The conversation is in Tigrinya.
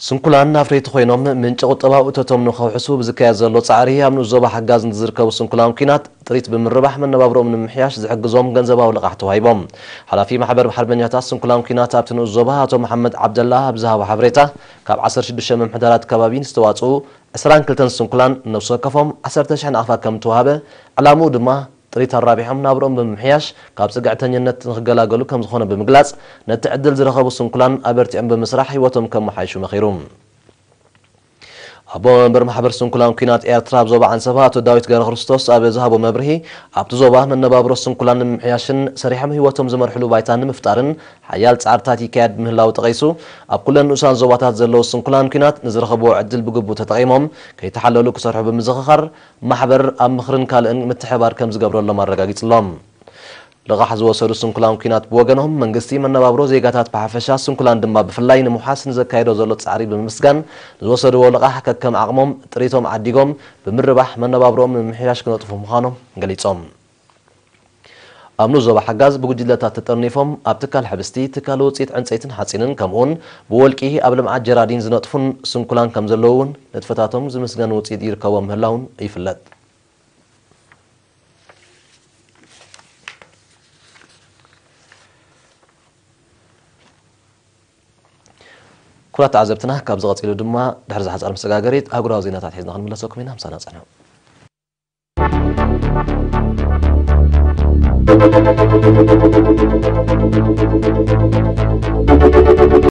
ስንኩላን ኣፍረይቲ ኮይኖም ምንጪ ቁጠባዊ እቶቶም ንኸውሕሱ ብዝካየድ ዘሎ ጻዕሪ፣ ኣብ ንኡስ ዞባ ሓጋዝ ንዝርከቡ ስንኩላን ኲናት ጥሪት ብምርባሕ መነባብሮኦም ንምምሕያሽ ዝሕግዞም ገንዘባዊ ልቓሕ ተዋሂቦም። ሓላፊ ማሕበር ሓርበኛታት ስንኩላን ኲናት ኣብቲ ንኡስ ዞባ ኣቶ መሓመድ ዓብደላ ኣብ ዝሃቦ ሓበሬታ፣ ካብ ዓሰርተ ሽዱሽተ ምምሕዳራት ከባቢ ዝተዋጽኡ ዕስራን ክልተን ስንኩላን ነፍሲ ወከፎም ዓሰርተ ሽሕ ናቕፋ ከም ተዋህበ፣ ዕላምኡ ድማ ጥሪት ኣራቢሖም ናብርኦም ብምምሕያሽ ካብ ጽግዕተኝነት ንኽገላገሉ ከም ዝኾነ ብምግላጽ፣ ነቲ ዕድል ዝረኸቡ ስንኩላን ኣበርቲዖም ብምስራሕ ህይወቶም ከመሓይሹ መኺሩ። ኣቦ መንበር ማሕበር ስንኩላን ኲናት ኤርትራ ኣብ ዞባ ዓንሰባ ኣቶ ዳዊት ገብረክርስቶስ ኣብ ዝሃቦ መብርሂ፣ ኣብቲ ዞባ መነባብሮ ስንኩላን ንምምሕያሽን ሰሪሖም ህይወቶም ዝመርሕሉ ባይታ ንምፍጣርን ሓያል ጻዕርታት ይካየድ ምህላው ጠቒሱ፣ ኣብ ኩለን ንኡሳን ዞባታት ዘለዉ ስንኩላን ኲናት ንዝረኸብዎ ዕድል ብግቡእ ተጠቒሞም ከይተሓለሉ ክሰርሑ ብምዝኽኻር፣ ማሕበር ኣብ ምኽርን ካልእን ምትሕብባር ከም ዝገብረሎም ኣረጋጊጽሎም። ልቓሕ ዝወሰዱ ስንኩላን ኲናት ብወገኖም፣ መንግስቲ መነባብሮ ዜጋታት ብሓፈሻ፣ ስንኩላን ድማ ብፍላይ ንምውሓስ ንዘካየዶ ዘሎ ጻዕሪ ብምምስጋን፣ ንዝወሰድዎ ልቓሕ ከከም ዓቕሞም ጥሪቶም ዓዲጎም ብምርባሕ መነባብሮኦም ንምምሕያሽ ክነጥፉ ምዃኖም ገሊጾም። ኣብ ንኡስ ዞባ ሓጋዝ ብጉጅለታት ተጠርኒፎም ኣብ ትካል ሕብስቲ፣ ትካል ውፅኢት ዕንፀይትን ሓፂንን ከምኡውን ብወልቂ ኣብ ልምዓት ጀራዲን ዝነጥፉን ስንኩላን ከም ዘለዉ እውን ንጥፈታቶም ዝምስገን ውፅኢት ይርከቦም ምህላውን ይፍለጥ። ክቡራት ተዓዘብትና፣ ካብዚ ቀጺሉ ድማ ድሕሪ ዝሓጸረ መሰጋገሪት ኣህጉራዊ ዜናታት ሒዝና ክንምለሰኩም ኢና። ምሳና ጽንሑ።